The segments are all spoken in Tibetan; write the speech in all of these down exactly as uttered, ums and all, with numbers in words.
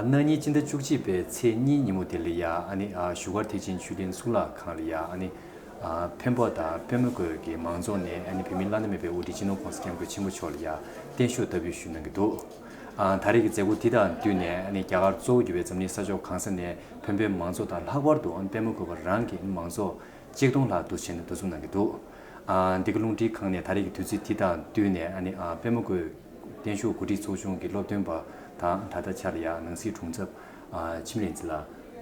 གནངས་ཉིན་སྤྱི་ཟླ་བཅུ་གཅིག་པའི་ཚེས་གཉིས་ཉིན་མོ་དེ་ལ་ཡ་ཨ་ནི་ཨ་བཞུགས་སྒར་ཐེག་ཆེན་ཆོས་གླིང་གཙུག་ལག་ཁང་ལ་ཡ་ཨ་ནི་ཨ་འཕན་པོ་དང་པད་མ་བཀོད་ཀྱི་མང་ཚོགས་ནས་ཨ་ནི་བོད་མིའི་བླ་ན་མེད་པའི་དབུ་ཁྲིད་སྤྱི་ནོར་༸གོང་ས་༸སྐྱབས་མགོན་ཆེན་པོ་མཆོག་ལ་ཡ་བརྟན་བཞུགས་བསྟར་འབུལ་ཞུས་གནང་གི་འདུག་ཨ་ད་རེས་ཀྱི་མཛད་སྒོ་འདི་དང་བསྟུན་ནས་ཨ་ནི་རྒྱ་གར་གཙོ་བོ་གྱུར་པའི་འཛམ་གླིང་ས་ཕྱོགས་གང་ས་ནས་འཕན་པོའི་མང་ཚོགས་དང་ལྷག་པར་དུ་ཨ་ནི་པད་མ་བཀོད་པ་རང་གིས་མང་ཚོགས་གཅིག་སྟོང་ལྷག་འདུ་བྱས་ནས་འདུ་འཛོམས་གནང་གི་འདུག་ཨ་འདི་ག་རླུང་འཕྲིན་ཁང་ནས་ད་རེས་ཀྱི་དུས་ཚོད་འདི་དང་བསྟུན་ནས་ཨ་ནི་ཨ་པད་མ་བཀོད་བརྟན་བཞུགས་གོ་སྒྲིག་ཚོགས་ཆུང་གི་སློབ་སྟོན་པ་དང་ད་ལྟ་ཆར་ཡང་ནང་སྲིད་དྲུང་ཚབ་ཨ་འཆི་མེད་བློ་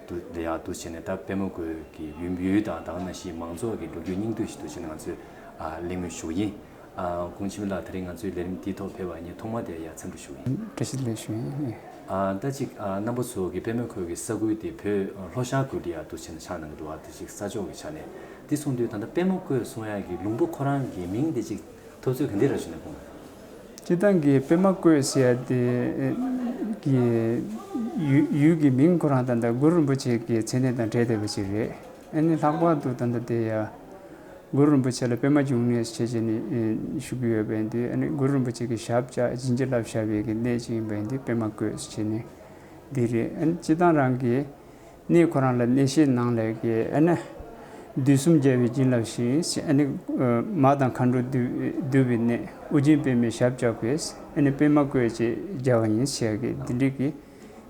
གྲོས་ལགས་འདུ་ལ་ཡང་འདུ་བྱས་ནས་ད་པད་མ་བཀོད་ཀྱི་ཡུལ་ཡུལ་དང་ད་ག་ནང་བཞིན་མང་ཚོགས་ཀྱི་ལོ་རྒྱུས་སྙིང་བསྡུས་ཤིག་འདུ་བྱས་ནས་ང་ཚོས་ཨ་གླེང་མོལ་ཞུ་གི་ཡིན། ཨ་ཁོང་འཆི་མེད་ལགས་ད་རེས་ང་ཚོའི་ལས་རིམ་འདིའི་ཐོག་ཕེབས་པ་ངས་ཐོག་མ་དེ་ཡང་འཚམས་འདྲི་ཞུ་གི་ཡིན། བཀྲ་ཤིས་བདེ་ལེགས་ཞུ་ཡིན། ཨ་ད་ཅིག་ཨ་རྣམ་པ་ཚོ་གི་པད་མ་བཀོད་ཀྱི་ས་ཁུལ་དེ་བོད་ལྷོ་ཤར་ཁུལ་དེ་ཡང་འདུ་བྱས་ནས་ཆགས་གནང་གི་འདུག་ཨ་ད་ཅིག་ས་ཕྱོགས་ཀྱི་ཆ་ནས་འདི་གསུངས་དུས་ད་ལྟ་པད་མ་བཀོད་གསུང་ཡག་གི་ལུང་པ་ཁོ་རང་གི་མིང་དེ་ཅིག་ཐོབ་ཚུལ་ག་འདྲ་རེད་ཞུས་ན་ཁོང་། སྤྱིར་བཏང་གི་པད་མ་བཀོད་ཟེར་ཡ་དེ་གི་ཡུལ་ཡུལ་གྱི་མིང་ཁོ་རང་ད་ལྟ་གུ་རུ་རིན་པོ་ཆེ་གི་མཚན་གནས་དང་འབྲེལ་བསྡད་པ་ཅིག་རེད། ཨ་ནི་ལྷག་པར་དུ་ད་ལྟ་དེ་ཡ་གུ་རུ་རིན་པོ་ཆེ་ལ་པད་མ་འབྱུང་གནས་ཞེས་བྱས་ནས་ཨེ་ཞུ་གི་ཡོད་པ་ཡིན་དུས། ཨ་ནི་གུ་རུ་རིན་པོ་ཆེ་གི་ཞབས་བཅགས་བྱིན་གྱིས་བརླབས་བཞག་པའི་གི་གནས་ཅིག་ཡིན་པ་ཡིན་དུས་པད་མ་བཀོད་ཞེས་བྱས་ནས་འདི་རེད། ཨ་ནི་སྤྱིར་བཏང་རང་གི་གནས་ཁོ་རང་ལ་གནས་བཤད་ནང་ལས་ཀྱི་ཨ་ནི་བདུད་གསུམ་རྒྱལ་བའི་བྱིན་རླབས་ཤིང་། ཨ་ནི་མ་དང་མཁའ་འགྲོ་འདུ་འདུ་བའི་གནས། ཨོ་རྒྱན་པདྨས་ཞབས་བཅགས་པས། ཨ་ནི་པད་མ་བཀོད་ཅེས་བྱ་བ་ཡིན་ཞེས་གི་འདི་འདྲའི་གི་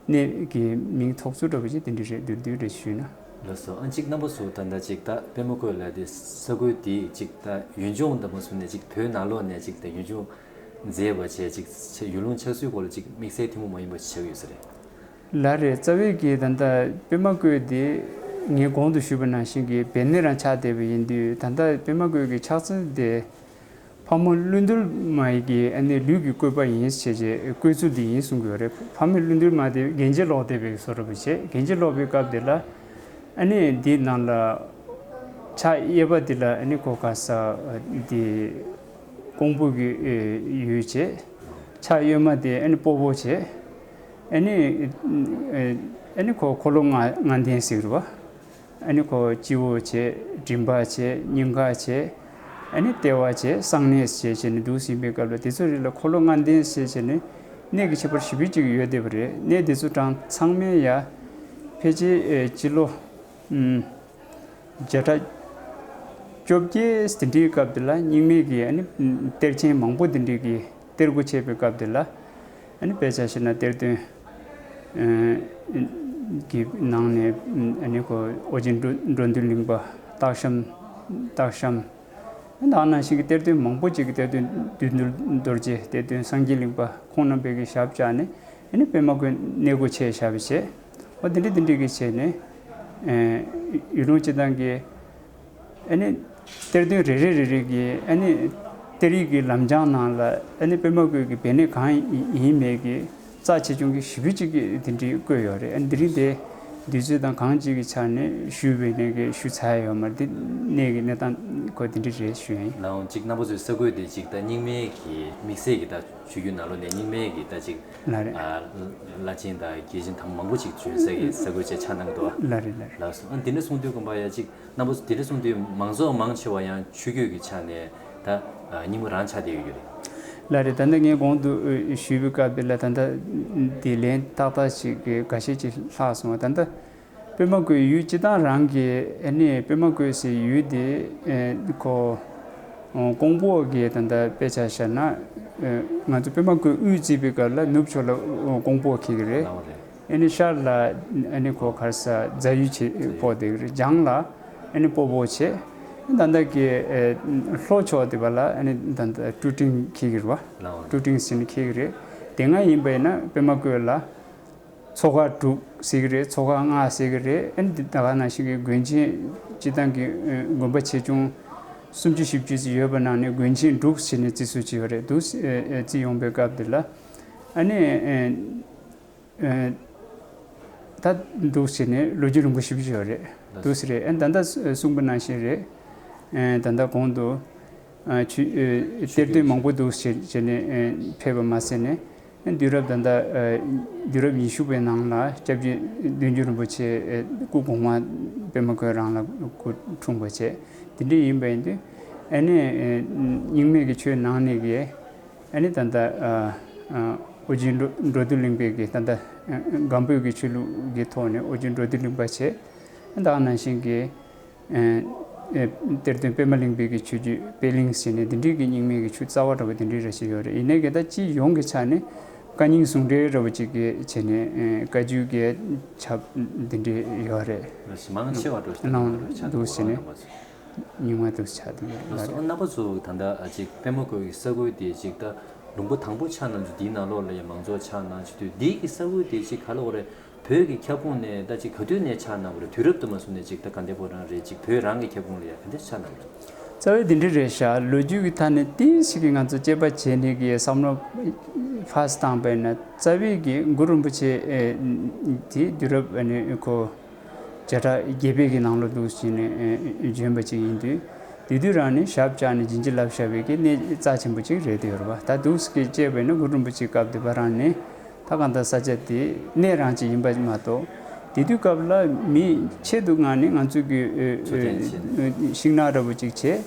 གནས་ཀྱི་མིང་ཐོགས་ཚུལ་འདྲ་པོ་ཅིག་དེ་འདྲ་རེད། བསྡུས་བསྡུས་རེ་ཞུས་ན། ལགས་སོ། ཨ་གཅིག་རྣམ་པ་ཚོ་ད་ལྟ་ཅིག་ད་པད་མ་བཀོད་ལ་དེ་ས་ཁུལ་དེ་ཅིག་ད་ཡུལ་ལྗོངས་འདྲ་པོ་སོང་ནས་ཅིག་བོད་ནང་ལོགས་ནས་ཅིག་ད་ཡུལ་ལྗོངས་མཛེས་པ་བྱས་ཅིག་ཆ་ཡུལ་ལུང་ཆགས་ཚུལ་སྐོར་ལ་ཅིག་དམིགས་བསལ་ཐུན་མོང་མ་ཡིན་པ་ཆགས་ཡོད་ས་རེད། ལགས་རེད། རྩ་བའི་གི་ད་ལྟ་པད་མ་བཀོད་དེ་ངས་གོང་དུ་ཞུས་པ་ནང་བཞིན་གི་བན་དེ་རང་ཆགས་བསྡད་པ་ཡིན་དུས། ད་ལྟ་པད་མ་བཀོད་ཀྱི་ཆགས་ཚུལ་དེ་ཕག་མོ་ཀླུ་འདུལ་མ་ཡི་གི་ཨ་ནི་ལུས་ཀྱི་བཀོད་པ་ཡིན་ཞེས་བྱས་བཀོད་ཚུལ་འདི་ཡིན་གསུང་གི་ཡོད་རེད། ཕག་མོ་ཀླུ་འདུལ་མ་དེ་གན་རྐྱལ་སློག་བསྡད་པའི་བཟོ་འདྲ་པོ་བྱས། གན་རྐྱལ་སློག་པའི་སྐབས་དེ་ལ་ཨ་ནི་འདི་ནང་ལ་ཕྱག་གཡས་པ་འདི་ལ་ཨ་ནི་གོ་ག་ས་འདི་ཀོང་པོ་གི་ཡུལ་བྱས། ཕྱག་གཡོན་མ་དེ་ཨ་ནི་སྤོ་བོ་བྱས། ཨ་ནི་ཨ་ནི་ཁོ་འཁོར་ལོ་ལྔ་ལྔ་ལྡན་ཟེར་བ། ཨ་ནི་ཁོ་སྤྱི་བོ་བྱས། མགྲིན་པ་བྱས། སྙིང་ག་བྱས། ཨ་ནི་ལྟེ་བ་བྱས། གསང་གནས་བྱས་བྱས་ནས་འདུག་ཟིན་པའི་སྐབས་ལ་དེ་ཚོ་རིགས་ལ་འཁོར་ལོ་ལྔ་ལྡན་བྱས་བྱས་ནས་གནས་ཀྱི་ཁྱད་པར་ཞེ་པོ་ཅིག་ཡོད་བསྡད་པ་རེད། གནས་དེ་ཚོ་གྲངས་ཚང་མས་ཡ་ཕལ་ཆེར་ཨེ་སྤྱི་ལོ་ཨུམ་བརྒྱ་ཕྲག་བཅོ་བརྒྱད་དེ་འདྲའི་སྐབས་དེ་ལ་རྙིང་མའི་གི་ཨ་ནི་གཏེར་ཆེན་མང་པོ་དེ་འདྲའི་གི་གཏེར་སྒོ་ཕྱེ་བའི་སྐབས་དེ་ལ། ཨ་ནི་དཔེ་ཆ་བཞག་ན་གཏེར་སྟོན་ཨ་གི་ནང་ནས་ཨ་ནི་ཁོ་ཨོ་རྒྱན་འགྲོ་འགྲོ་འདུལ་གླིང་པ། སྟག་ཤམ། སྟག་ཤམ། ཨ་ནི་ད་ག་ནང་བཞིན་གྱི་གཏེར་སྟོན་མང་པོ་ཅིག་གི་གཏེར་སྟོན་བདུད་འདུལ་རྡོ་རྗེ། གཏེར་སྟོན་སངས་རྒྱས་གླིང་པ། ཁོང་རྣམ་པའི་གི་ཞབས་བཅགས་ནས་ཨ་ནི་པད་མ་བཀོད་གནས་སྒོ་ཕྱེ་བཞག་པ་བྱས། ཨོ་དེ་འདྲ་དེ་འདྲ་གི་བྱས་ནས་ཨ་ཡུལ་ལུང་སྤྱི་བཏང་གི་ཨ་ནི་གཏེར་སྟོན་རེ་རེ་རེ་རེ་གིས་ཨ་ནི་གཏེར་ཡིག་གི་ལམ་བྱང་ནང་ལ་ཨ་ནི་པད་མ་བཀོད་ཀྱི་བན་དེ་གང་ཡིན་མིན་གྱི་རྩ་ཆེ་ཆུང་གི་ཞེ་པོ་ཅིག་གི་དེ་འདྲའི་བཀོད་ཡོད་རེད། ཨ་ནི་དེ་རིང་དེ་དུས་ཚོད་དང་གང་ཅིག་གི་ཆ་ནས་ཞུས་པའི་ནས་གི་ཞུ་ཚར་ཡོད་མ་རེད། དེ་གནས་ཀྱི་གནས་སྟངས་ཁོ་དེ་འདྲ་རེད་ཞུ་ཡིན། ལའང་གཅིག་རྣམ་པ་ཚོའི་ས་ཁུལ་དེ་གཅིག་ད་རྙིང་མའི་གི་དམིགས་བསལ་གྱི་ད་ཆོས་བརྒྱུད་ནང་ལོགས་ནས་རྙིང་མའི་གི་ད་གཅིག་ལ་རེད། ཨ་བླ་ཆེན་དང་རྒྱལ་ཆེན་དམ་མང་པོ་ཅིག་བྱོན་ས་གི་ས་ཁུལ་བཅས་ཆགས་གནང་འདུག་ལ་རེད། ལ་རེད། ལགས་སོ། ཨ་འདི་འདྲ་གསུངས་དུས་དགོན་པ་ཡ་གཅིག་རྣམ་པ་ཚོ་དེ་འདྲ་གསུངས་དུས་མང་ཚོགས་མང་ཆེ་བ་ཡང་ཆོས་བརྒྱུད་ཀྱི་ཆ་ནས་ད་རྙིང་མ་རང་ཆགས་བསྡད་ཡོད་རེད། ལགས་རེད། ད་ལྟ་ངས་གོང་དུ་ཞུས་པའི་སྐབས་དེ་ལ་ད་ལྟ་དེ་ལན་ཏག་ཏག་ཅིག་གི་འགའ་ཤས་ཅིག་ལྷག་སོང་བ། ད་ལྟ་པད་མ་བཀོད་ཡུལ་སྤྱི་བཏང་རང་གི་ཨ་ནི་པད་མ་བཀོད་ཟེར་ཡུལ་དེ་ཁོ་ཀོང་པོ་གི་ད་ལྟ་དཔེ་ཆ་བཞག་ན་ང་ཚོ་པད་མ་བཀོད་དབུས་བརྩིས་པའི་སྐབས་ལ་ནུབ་ཕྱོགས་ལ་ཀོང་པོ་འཁེལ་གི་རེད། ལའོ་རེད། ཨ་ནི་ཤར་ལ་ཨ་ནི་ཁོ་ག་རེ་ཟ་རྫ་ཡུལ་བྱེད་ཕོག་བསྡད་ཀྱི་རེད། བྱང་ལ་ཨ་ནི་སྤོ་བོ་བྱེད། ད་ལྟ་གི་ལྷོ་ཕྱོགས་དེ་བ་ལ་ཨ་ནི་ད་ལྟ་ཀྲུ་ཀྲིང་འཁེལ་གྱི་རེད་བ། ལའོ་རེད། ཀྲུ་ཀྲིང་ཟེར་ནས་འཁེལ་གྱི་རེད། དེ་སྔ་ཡིན་པ་ཡིན་ན་པད་མ་བཀོད་ལ་མཚོ་ཁ་དྲུག་ཟེར་གྱི་རེད། མཚོ་ཁ་ལྔ་ཟེར་གྱི་རེད། ཨ་ནི་འདི་ད་ག་ནང་བཞིན་གྱི་དགོན་ཆེན་སྤྱི་བཏང་གི་དགོན་པ་ཆེ་ཆུང་སུམ་ཅུ་བཞི་བཅུ་ཙམ་ཡོད་པ་ནང་ནས་དགོན་ཆེན་དྲུག་ཟེར་ནས་བརྩི་སྲོལ་ཅིག་ཡོད་རེད་འདུག། བརྩི་ཡོང་པའི་སྐབས་དེ་ལ་ཨ་ནི། ད་འདུག་ཟེར་ནས་ལོ་རྒྱུས་རིང་པོ་ཞིག་ཡོད་རེད། འདུག་ཟེར་རེད། ཨ་ད་ལྟ་གསུངས་པ་ནང་བཞིན་རེད། ཨ་ད་ལྟ་གོང་དུ་ཨ་ཆུ་ཨ་གཏེར་སྟོན་མང་པོ་འདུག་ཟེར་བྱས་ནས་ཨ་ཕེབས་པ་མ་ཟད་ནས། ཨ་དུས་རབས་ད་ལྟ་ཨ་དུས་རབས་ཉི་ཤུ་པའི་ནང་ལ་སྐྱབས་རྗེ་བདུད་འཇོམས་རིན་པོ་ཆེ་ཨ་སྐུ་གོང་མ་པད་མ་བཀོད་རང་ལ་སྐུ་འཁྲུངས་པ་བྱས། དེ་འདྲ་ཡིན་པ་ཡིན་དུས་ཨ་ནི་ཨ་རྙིང་མའི་གི་ཆོས་ནང་ནས་གི་ཨ་ནི་ད་ལྟ་ཨ་ཨ་ ཨོ་རྒྱན་འགྲོ་འགྲོ་འདུལ་གླིང་པའི་གི་ད་ལྟ་སྒམ་པོའི་གི་ཆོས་ལུགས་ཀྱི་ཐོག་ནས་ཨོ་རྒྱན་འགྲོ་འདུལ་གླིང་པ་བྱས། ད་ག་ནང་བཞིན་གྱི་ཨ་ཨ་གཏེར་སྟོན་པད་མ་གླིང་པའི་གི་ཆོས་བརྒྱུད་པད་གླིང་ཟེར་ནས་འདི་འདྲའི་གི་རྙིང་མའི་གི་ཆོས་རྩ་བ་འདྲ་བོ་འདི་འདྲའི་རེ་ཞིག་ཡོད་རེད། ཡིན་ནའི་གི་ད་སྤྱི་ཡོངས་ཀྱི་ཆ་ནས་བཀའ་རྙིང་ཟུང་འབྲེལ་འདྲ་བོ་ཅིག་གི་བྱས་ནས་ཨ་བཀའ་བརྒྱུད་ཀྱི་ཆ་འདི་འདྲའི་ཡོད་རེད། མང་ཆེ་བ་འགྲོ་ཞིག་ནང་འདུག་ཟེར་ནས། ཉུང་མ་འདུག་ཆགས་འདུག་ཡོད་རེད། རྣམ་པ་ཚོ་ད་ལྟ་ཅིག་པད་མ་བཀོད་ཀྱི་ས་ཁུལ་དེ་ཅིག་ད་ལུང་པ་དང་པོ་ཆགས་ནང་ཚུད་དེའི་ནང་ལོགས་ལ་ཡང་མང་ཚོགས་ཆགས་གནང་བྱེད་དུས་འདི་གི་ས་ཁུལ་དེ་ཅིག་ག་ལ་འོ་རེད། བོད་ཀྱི་ཁྱབ་ཁོངས་ནས་ད་ཅིག་ག་དུས་ནས་ཆགས་གནང་བ་རེད། དུས་རབས་དུ་མ་སོང་ནས་ཅིག་ད་ག་འདྲ་པོ་རང་རེད། ཅིག་བོད་རང་གི་ཁྱབ་ཁོངས་ལ་ཡང་ག་འདྲ་ཆགས་གནང་བ་རེད། རྩ་བའི་འདི་འདྲ་རེད་ཤག་ལོ་རྒྱུས་ཀྱི་ཐད་ནས་ཏིས་ཤིག་གི་ང་ཚོ་དཔྱད་པ་བྱས་ནས་ཀྱི་བསམ་བློ་ཕར་བཏང་པས་ན། རྩ་བའི་གི་གུ་རུ་རིན་པོ་ཆེ་ཨེ་དེ་དུས་རབས་ཨ་ནི་ཁོ་བརྒྱ་ཕྲག་བརྒྱད་པའི་གི་ནང་ལོ་འདུག་ཟེར་ནས་ཨེ་བྱོན་པ་ཅིག་ཡིན་དུས། དེ་དུས་རང་ནས་ཞབས་བཅགས་ནས་བྱིན་གྱིས་བརླབས་བཞག་པའི་གི་གནས་རྩ་ཆེན་པོ་ཅིག་རེད་དེ་ཡོད་རེད་པ། ད་འདུག་ཟེར་གི་དཔྱད་པས་ན་གུ་རུ་རིན་པོ་ཆེ་སྐབས་དེ་བར་རང་ནས། ད་གང་ལྟར་ས་ཆ་དེ་གནས་རང་ཅིག་ཡིན་པ་མ་གཏོགས། དེ་དུས་སྐབས་ལ་མི་ཆེད་དུ་མངགས་ནས་ང་ཚོས་ཀྱི་ཨེ་ཚོད་ལྟ་བྱས་ནས། ཨེ་ཤིང་ནགས་འདྲ་པོ་ཅིག་བྱས།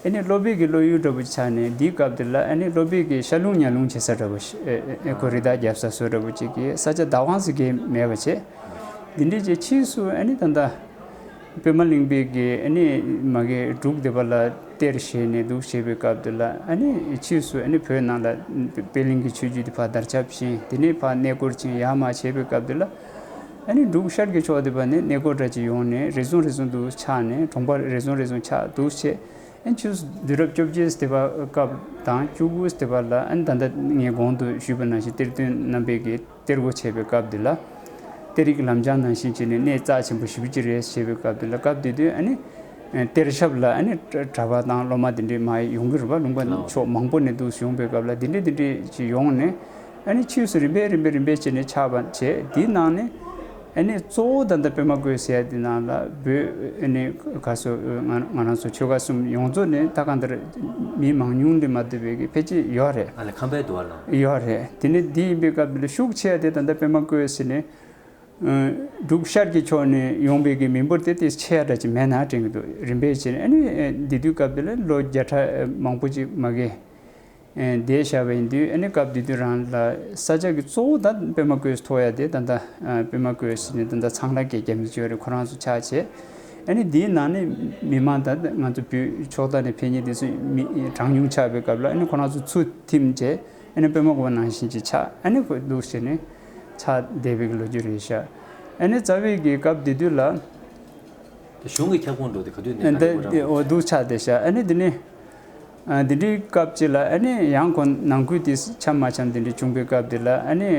ཨ་ནི་སློབ་དཔོན་གྱི་སློབ་ཡུལ་འདྲ་པོ་ཆགས་ནས། འདིའི་སྐབས་དེ་ལ་ཨ་ནི་སློབ་དཔོན་གྱི་ཤ་ལུང་ཉ་ལུང་བྱེད་ས་འདྲ་པོ་ཞིག་ཨེ་ཨེ་ཁོ་རི་དྭགས་རྒྱབ་ས་བཟོ་འདྲ་པོ་ཅིག་གི་ས་ཆ་བདག་དབང་ཟེར་གྱི་མེད་པ་བྱས། འདི་འདྲའི་ཅིག་ཕྱིས་སུ་ཨ་ནི་ད་ལྟ་པདྨ་གླིང་པའི་གི་ཨ་ནི་མ་གི་འབྲུག་སྡེ་པ་ལ་གཏེར་བཞེས་ནས་འདུག་བྱས་པའི་སྐབས་དེ་ལ། ཨ་ནི་ཕྱིས་སུ་ཨ་ནི་བོད་ནང་ལ་པད་གླིང་གི་ཆོས་བརྒྱུད་དེ་ཕར་དར་ཁྱབ་ཕྱིན། དེ་ནས་ཕར་གནས་སྐོར་ཕྱིན། ཡར་མར་བྱས་པའི་སྐབས་དེ་ལ། ཨ་ནི་འབྲུག་ཤར་གྱི་ཕྱོགས་དེ་པ་ནས་གནས་སྐོར་འདྲ་ཅིག་ཡོང་ནས་རེ་ཟུང་རེ་ཟུང་འདུག་ཆགས་ནས། གྲོང་པ་རེ་ཟུང་རེ་ཟུང་ཆགས་འདུག་བྱས། ཨ་ནི་ཕྱིས་སུ་དུས་རབས་བཅོ་བརྒྱད་དེ་པ་སྐབས་དང་བཅུ་དགུ་དེ་པ་ལ། ཨ་ནི་ད་ལྟ་ངས་གོང་དུ་ཞུས་པ་ནང་བཞིན་གཏེར་སྟོན་རྣམ་པའི་གི་གཏེར་སྒོ་ཕྱེ་བའི་སྐབས་འདི་ལ། གཏེར་ཡིག་ལམ་བྱང་ནང་བཞིན་བྱས་ནས་གནས་རྩ་ཆེན་པོ་ཞེ་པོ་ཅིག་རེད་ཞེས་པའི་སྐབས་འདི་ལ། སྐབས་དེ་དུས་ཨ་ནི་གཏེར་ཞབས་ལ་ཨ་ནི་གྲྭ་པ་དང་སློབ་མ་དེ་འདྲས་མར་ཡོང་གི་རེད་པ། ལུང་པ་ཕྱོགས་མང་པོ་ནས་འདུག་ཡོང་པའི་སྐབས་ལ། དེ་འདྲས་དེ་འདྲས་ཅིག་ཡོང་ནས། ཨ་ནི་ཕྱིས་སུ་རིམ་པས་རིམ་པས་རིམ་པས་བྱས་ནས་ཆགས་པ་བྱས། དེའི་ནང་ནས་ཨ་ནི་གཙོ་བོ་ད་ལྟ་པདྨ་བཀོད་ཟེར་ཡ་དེ་ནང་ལ་བོད་ཨ་ནི་ག་སོ་ང་ང་རང་ཚོ་ཆོལ་ཁ་གསུམ་ཡོངས་རྫོགས་ནས་ད་གང་ལྟར་མི་མང་ཉུང་ལས་མ་བརྟེན་པའི་གི་ཕལ་ཆེར་ཡོད་རེད། ཨ་ལས་ཁམས་པའི་འདུག་བ་ལ། ཡོད་རེད། དེ་ནས་འདི་ཡིན་པའི་སྐབས་ལ་ཤུགས་ཆེ་བ་དེ་ད་ལྟ་པདྨ་བཀོད་ཟེར་ནས། ཨ་འབྲུག་ཤར་གྱི་ཕྱོགས་ནས་ཡོང་པའི་གི་མི་འབོར་དེ་དེ་ཆེ་བ་འདྲ་ཅིག་མེད་ན་དྲན་གྱི་འདུག་རིམ་པས་བྱས་ནས། ཨ་ནི་འདི་དུས་སྐབས་དེ་ལ་ལོ་བརྒྱ་ཕྲག་མང་པོ་ཅིག་མ་གི་ཨ་འདས་བཞག་པ་ཡིན་དུས། ཨ་ནི་སྐབས་དེ་དུས་རང་ལ་ས་ཆ་གི་གཙོ་བོ་ད་པདྨ་བཀོད་ཐོགས་ཡ་དེ་ད་ལྟ་ཨ་པདྨ་བཀོད་ཟེར་ནས་ད་ལྟ་ཚང་ལྷ་སྐྱེས་རྒྱ་མི་ཅོ་རེ་ཁོ་རང་ཚོ་ཆགས་བྱས། ཨ་ནི་འདིའི་ནང་ནས་མི་མང་ད་ང་ཚོ་བོད་ཕྱོགས་དག་ནས་ཕེབས་མཁན་དེ་ཚོ་མི་གྲངས་ཉུང་ཆགས་པའི་སྐབས་ལ། ཨ་ནི་ཁོ་རང་ཚོ་ཚུར་ཐིམ་བྱས། ཨ་ནི་པདྨ་བཀོད་ནང་བཞིན་ཅིག་ཆགས། ཨ་ནི་ཁོ་འདུག་བྱས་ནས་ཆགས་བསྡད་པའི་ལོ་རྒྱུས་རེད་ཤག་ཨ་ནི་རྩ་བའི་གི་སྐབས་དེ་དུས་ལ། དེ་གཞུང་གི་ཁྱབ་ཁོངས་འགྲོ་དེ་ག་དུས་ནས་ཨ་ག་འདྲ་འདི་འོ་འདུག་ཆགས་བསྡད་ཤག་ཨ་ནི་འདི་ནི་ཨ་འདི་འདྲའི་སྐབས་ཅིག་ལ། ཨ་ནི་ཡང་ཁོ་ནང་ཁུལ་དེ་འཆམ་མ་འཆམ་དེ་འདྲ་བྱུང་པའི་སྐབས་དེ་ལ། ཨ་ནི་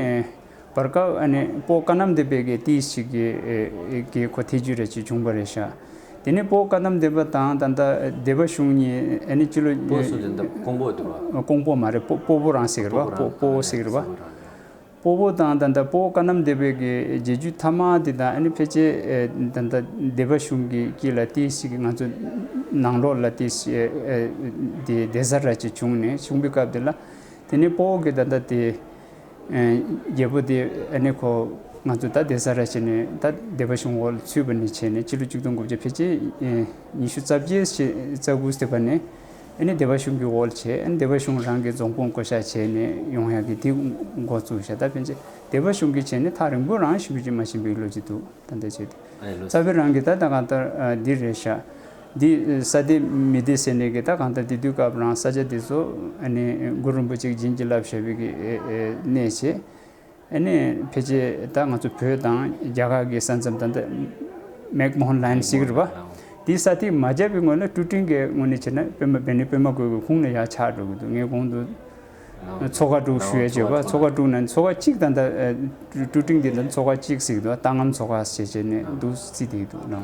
བར་སྐབས་ཨ་ནི་སྤོ་བཀའ་གནམ་སྡེ་པའི་གི་ཏིས་ཤིག་གི་ཨེ་གི་ཁོ་ཐེ་ཇུས་རེ་ཅིག་བྱུང་པ་རེད་ཤག་དེ་ནས་སྤོ་བཀའ་གནམ་སྡེ་པ་དང་ད་ལྟ་སྡེ་པ་གཞུང་གཉིས། ཨ་ནི་སྤྱི་ལོ་སྤོ་སུ་དེ་འདྲ་ཀོང་པོ་འདུག་བ། ཀོང་པོ་མ་རེད། སྤོ་སྤོ་བོ་རང་ཟེར་གི་རེད་བ། སྤོ་སྤོ་བོ་ཟེར་གི་རེད་བ། སྤོ་བོ་དང་ད་ལྟ་སྤོ་བཀའ་གནམ་སྡེ་པའི་གི་རྗེས་འཇུག་ཐ་མ་དེ་དང་། ཨ་ནི་ཕལ་ཆེར་ཨེ་ད་ལྟ་སྡེ་པ་གཞུང་གི་དཀྱིལ་ལ་ཏིས་ཤིག་གི་ང་ཚོ་ནང་ལོགས་ལ་ཏིས་ཤིག་ཨེ་ཨེ་དེ་སྡེ་གཟར་ར་ཅིག་བྱུང་ནས། བྱུང་པའི་སྐབས་དེ་ལ་དེ་ནས་སྤོ་བོ་གི་ད་ལྟ་དེ་ཨེ་རྒྱལ་པོ་དེ་ཨ་ནི་ཁོ་ང་ཚོ་ད་སྡེ་གཟར་ར་བྱས་ནས་ད་སྡེ་པ་གཞུང་འོག་ལ་ཚུད་པ་ནས་བྱས་ནས། སྤྱི་ལོ་ཆིག་སྟོང་དགུ་བརྒྱ་ཕལ་ཆེར་ཨེ་ཉི་ཤུ་རྩ་བརྒྱད་ཞེ་རྩ་དགུ་ཟེར་བ་ནས། ཨ་ནི་སྡེ་པ་གཞུང་གི་འོག་ལ་བྱས། ཨ་ནི་སྡེ་པ་གཞུང་རང་གི་རྫོང་ཁོངས་བསྐོ་བཞག་བྱས་ནས་ཡོང་ཡག་གི་དེ་འགོ་བཙུགས་ཤག་ད་ཕན་ཆད་སྡེ་པ་གཞུང་གིས་བྱས་ནས་ཐག་རིང་པོ་རང་ཞེ་པོ་ཅིག་མ་ཕྱིན་པའི་ལོ་རྒྱུས་འདུག་ད་ལྟ་བྱས་ཏེ། ཨ་ནི་ལོ། རྩ་བའི་རང་གི་ད་ད་གང་ལྟར་ཨ་འདི་རེད་ཤག་འདི་ས་སྡེ་མི་སྡེ་ཟེར་ནས་གི་ད་གང་ལྟར་དེ་དུས་སྐབས་རང་ས་ཆ་འདི་ཚོ་ཨ་ནི་གུ་རུ་རིན་པོ་ཆེ་བྱིན་གྱིས་བརླབས་བཞག་པའི་གི་ཨེ་ཨེ་གནས་བྱས། ཨ་ནི་ཕལ་ཆེར་ད་ང་ཚོ་བོད་དང་རྒྱ་གར་གྱི་ས་མཚམས་ད་ལྟ་མེག་མོ་ཧན་ལའིན་ཟེར་གི་རེད་པ། དེའི་ས་ཐིག་མ་བརྒྱབ་པའི་སྔོན་ལ་ཀྲུ་ཀྲིང་གི་ངོས་ནས་བྱས་ན་པདྨ་བན་དེ་པདྨ་བཀོད་ཀྱི་ཁོངས་ལ་ཡར་ཆགས་འགྲོ་གི་འདུག་ངས་གོང་དུ་མཚོ་ཁ་དྲུག་ཞུ་ཡ་བྱས་པ། མཚོ་ཁ་དྲུག་ནང་མཚོ་ཁ་གཅིག་ད་ལྟ་ཀྲུ་ཀྲིང་དེ་ད་མཚོ་ཁ་གཅིག་ཟེར་གི་འདུག་རྟ་རྔམ་མཚོ་ཁ་ཟེར་བྱས་ནས་འདུག་རྩིས་བསྡད་ཀྱི་འདུག་ལགས།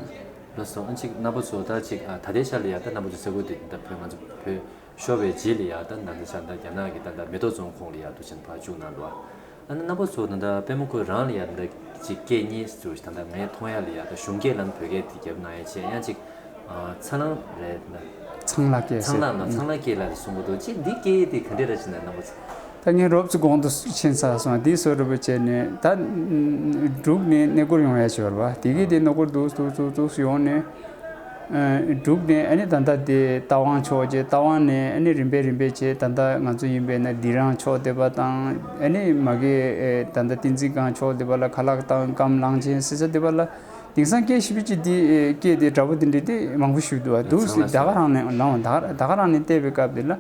ལགས་སོ། ཨ་ཅིག་རྣམ་པ་ཚོ་ད་ཅིག་ཨ་ད་ལྟའི་ཆར་ལ་ཡ་ད་རྣམ་པ་ཚོ་ས་ཁུལ་དེ་ད་བོད་ང་ཚོ་བོད། ཤོར་བའི་རྗེས་ལ་ཡ་ད་ནང་ལྟར་ཆ་ད་རྒྱ་ནག་གི་ད་ལྟ་མེ་ཏོག་རྫོང་ཁོངས་ལ་ཡ་འདུག་ཕྱིན་ཕར་བཅུག་གནང་འདུག་ཨ་ནི་རྣམ་པ་ཚོ་ད་ལྟ་པདྨ་བཀོད་རང་ལ་ཡ་ད་ལྟ་ཅིག་སྐད་གཉིས་ཟེར་ཞིག་ད་ལྟ་ངས་མཐོང་ཡ་ལ་ཡ་ད་གཞུང་སྐད་ལ་ནི་བོད་སྐད་དེ་རྒྱབ་གནང་ཡ་བྱས། ཡང་ཅིག་ཨ་ཚ་ལང་རེད་ད། ཚང་ལ་སྐད་ཟེར། ཚང་ལ་ན་ཚང་ལ་སྐད་ལ་གསུང་གི་འདུག་ཅིག་འདི་སྐད་དེ་ག་འདྲས་ར་ཅིག་ན་རྣམ་པ་ཚོ། ད་ངས་རོབ་ཙམ་གོང་དུ་ཕྱིན་ཚར་སོང་། འདི་བཟོ་འདྲ་པོ་བྱས་ནས་ད་འབྲུག་ནས་གནས་སྐོར་ཡོང་ཡ་ཞིག་ཡོད་རེད་པ། དེ་གི་དེ་གནས་སྐོར་འདུག་འདུག་འདུག་འདུག་ཡོང་ནས། ཨ་འབྲུག་ནས་ཨ་ནི་ད་ལྟ་དེ་རྟ་དབང་ཕྱོགས་བྱས། རྟ་དབང་ནས་ཨ་ནི་རིམ་པས་རིམ་པས་བྱས། ད་ལྟ་ང་ཚོ་ཡིན་པས་ན་སྡི་རང་ཕྱོགས་དེ་པ་དང་། ཨ་ནི་མ་གི་ཨེ་ད་ལྟ་བསྟན་འཛིན་སྒང་ཕྱོགས་དེ་པ་ལ་ཁ་ལག་དང་སྐམ་གླང་ཆེན་ཟེར་ས་དེ་པ་ལ། དེང་སང་སྐད་ཞིབ་ཅིག་འདི་ཨེ་སྐད་དེ་འདྲ་པོ་དེ་འདྲ་དེ་མང་པོ་ཞིག་འདུག་བ། འདུག་སེ་ད་ག་རང་ནས་ལངས། ད་ག་ད་ག་རང་ནས་བལྟས་པའི་སྐབས་དེ་ལ།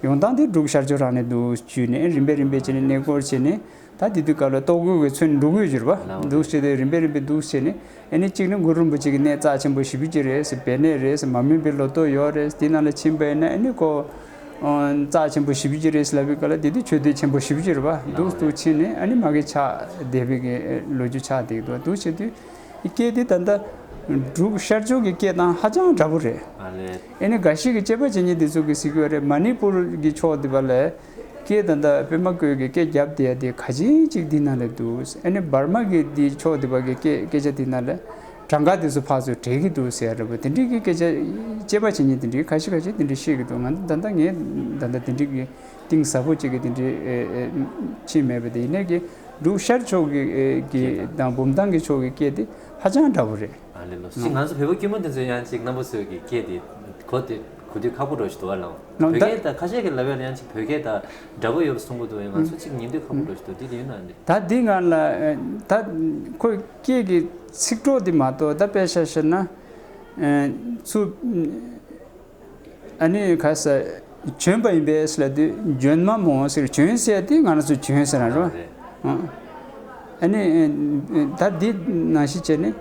ཡོང་སྟངས་དེ་འབྲུག་ཤར་ཕྱོགས་རང་ནས་འདུག་བྱས་ནས་རིམ་པས་རིམ་པས་བྱས་ནས་གནས་སྐོར་བྱས་ནས། ད་དེ་དུས་སྐབས་ལ་ལྟོ་གོས་ཀྱི་ཚོན་འབྲུག་གོས་བྱས་རེད་པ། འདུག་བྱས་ཏེ་རིམ་པས་རིམ་པས་འདུག་བྱས་ནས། ཨ་ནི་གཅིག་ནི་གུ་རུ་རིན་པོ་ཆེ་གི་གནས་རྩ་ཆེན་པོ་ཞེ་པོ་ཅིག་རེད་ཟེར། སྦས་གནས་རེད་ཟེར། མ་སྨིན་པའི་ལོ་ཐོ་ཡོད་རེད། དེ་ནང་ལ་ཕྱིན་པ་ཡིན་ན་ཨ་ནི་ཁོ་ཨ་རྩ་ཆེན་པོ་ཞེ་པོ་ཅིག་རེད་ཟེར་ལབ་པའི་སྐབས་ལ། དེ་དུས་མཆོད་རྟེན་ཆེན་པོ་ཞེ་པོ་ཅིག་རེད་པ། འདུག་འདུག་ཕྱིན་ནས་ཨ་ནི་མ་གི་ཕྱག་འདེབས་པའི་གི་ལོ་རྒྱུས་ཆགས་བསྡད་ཀྱི་འདུག་འདུག་བྱས་དུས། སྐད་དེ་ད་ལྟ་འབྲུག་ཤར་ཕྱོགས་ཀྱི་སྐད་དང་ཧ་ཅང་འདྲ་པོ་རེད། ཨ་ལས། ཨ་ནི་འགའ་ཞིག་གིས་དཔྱད་པ་བྱེད་མཁན་དེ་ཚོ་གིས་ཟེར་གྱི་ཡོད་རེད། མ་ནི་པུར་གྱི་ཕྱོགས་དེ་པ་ལ་སྐད་ད་ལྟ་པད་མ་བཀོད་ཀྱི་སྐད་རྒྱབ་བསྡད་ཡ་དེ་ག་ཅན་ཅིག་འདི་ནང་ལ་འདུག་ཨ་ནི་འབར་མ་གི་འདི་ཕྱོགས་དེ་པ་གི་སྐད་སྐད་ཆ་དེ་ནང་ལ་གྲངས་ཀ་དེ་ཚོ་ཕར་ཚུར་འདྲེས་ཀྱི་འདུག་ཟེར་ཡ་འདྲ་པོ་དེ་འདྲའི་གི་སྐད་ཆ། དཔྱད་པ་བྱེད་མཁན་དེ་འདྲའི་ཁ་ཤས་ཁ་ཤས་དེ་འདྲའི་བཤད་ཀྱི་འདུག་ང་ད་ལྟ་ངས་ད་ལྟ་དེ་འདྲའི་གི་གཏིང་ཟབ་པོ་ཅིག་གི་དེ་འདྲའི་ཨེ་ཨེ་ཕྱིན་མེད་པ་དེ། ཡིན་ནའི་གི་འབྲུག་ཤར་ཕྱོགས་ཀྱི་ཨེ་གི་དང་བུམ་ཐང་གི་ཕྱོགས་ཀྱི་སྐད་དེ་ཧ་ཅང་འདྲ་པོ་རེད། ཨ་ལས། ལོ་སི་ང་ཚོ་བོད་པ་དཀྱུས་མ་དེ་ཚོ་ཡང་ཅིག་རྣམ་པ་ཚོས་ཀྱི་སྐད་དེ་གོ་དེ་གོ་དུས་ཁག་པོ་འདྲ་ཞིག་འདུག་ཨ། ལའང་ལོ་བོད་ད་སྐད་ད་ཁ་ཤས་ཀྱིས་ལབ་ཡ་ཡང་ཅིག་བོད་སྐད་ད་འདྲ་པོ་ཡོད་གསུང་གི་འདུག་ཡང་ང་ཚོ་ཅིག་ཉན་དུས་ཁག་པོ་འདྲ་ཞིག་འདུག་དེ་དེ་ཡིན་ན་འདི། ད་འདི་ང་ལ་ཨེ་ད་ཁོ་སྐད་ཀྱི་ཚིག་གྲོགས་དེ་མ་གཏོགས། ད་དཔེ་ཆ་བཤད་ན་ཨེ་ཚུར། ཨ་ནི་ག་ས་བྱོན་པ་ཡིན་པས་ལབ་དུས་བྱོན་མ་མོ་ཟེར། བྱོན་ཟེར་དེ་ང་རང་ཚོ་བྱོན་ཟེར་ན་རེད་པ། ཨ་རེད། ཨ་ནི་ད་འདི་ནང་བཞིན་བྱས་ནས་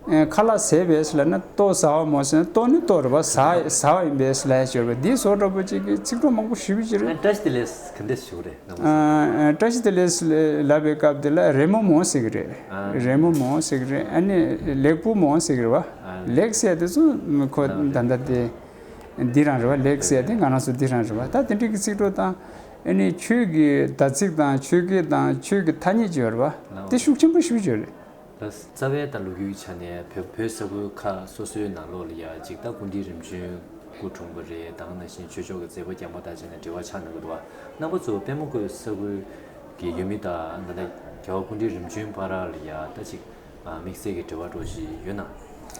ཁ་ལག་ཟས་པས་ལབ་ན་ལྟོ་ཟ་བ་མོ་ཟེར་ན། ལྟོ་ནི་ལྟོ་རེད་པ། ཟ་ཟ་བ་ཡིན་པས་ལབ་ཡ་ཅིག་ཡོད་རེད་པ། འདི་བཟོ་འདྲ་པོ་ཅིག་གི་ཚིག་གྲོགས་མང་པོ་ཞེ་པོ་ཅིག་རེད། ཨ་བཀྲ་ཤིས་བདེ་ལེགས་ག་འདྲ་ཞིག་རེད། ཨ་ཨ་བཀྲ་ཤིས་བདེ་ལེགས་ལབ་པའི་སྐབས་དེ་ལ་རེད་མོ་མོ་ཟེར་གི་རེད། ཨ་རེད་མོ་མོ་ཟེར་གི་རེད། ཨ་ནི་ལེགས་པོ་མོ་ཟེར་གི་རེད་པ། ཨ་ལེགས་ཟེར་དེ་ཚོ་ཁོ་ད་ལྟ་དེ། འདི་རང་རེད་པ། ལེགས་ཟེར་དེ་ང་རང་ཚོ་འདི་རང་རེད་པ། ད་དེ་འདྲའི་གི་ཚིག་གྲོགས་དང་། ཨ་ནི་ཆོས་ཀྱི་བརྡ་ཚིག་དང་ཆོས་སྐད་དང་ཆོས་ཀྱི་ཐ་སྙད་ཅིག་ཡོད་རེད་པ། དེ་ཤུགས་ཆེན་པོ་ཞེ་པོ་ཅིག་ཡོད་རེད། ད་རྩ་བའི་ད་ལོ་རྒྱུས་ཀྱི་ཆ་ནས་བོད་བོད་ས་ཁུལ་ཁག་སོ་སོའི་ནང་ལོགས་ལ་ཡ་ཅིག་ད་སྐུ་ཕྲེང་རིམ་བྱོན་སྐུ་འཁྲུངས་པ་རེད། ད་ག་ནང་བཞིན་ཆོས་ཕྱོགས་ཀྱི་མཛད་པ་རྐྱང་པ་ད་བྱས་ནས་འབྲེལ་བ་ཆགས་གནང་གི་འདུག་པ། རྣམ་པ་ཚོ་པད་མ་བཀོད་ས་ཁུལ་གྱི་ཡུལ་མི་དང་ད་ལྟ་རྒྱལ་བ་སྐུ་ཕྲེང་རིམ་བྱོན་བར་ལ་ཡ་ད་ཅིག་དམིགས་བསལ་གྱི་འབྲེལ་བ་འདྲ་ཞིག་ཡོད་ན།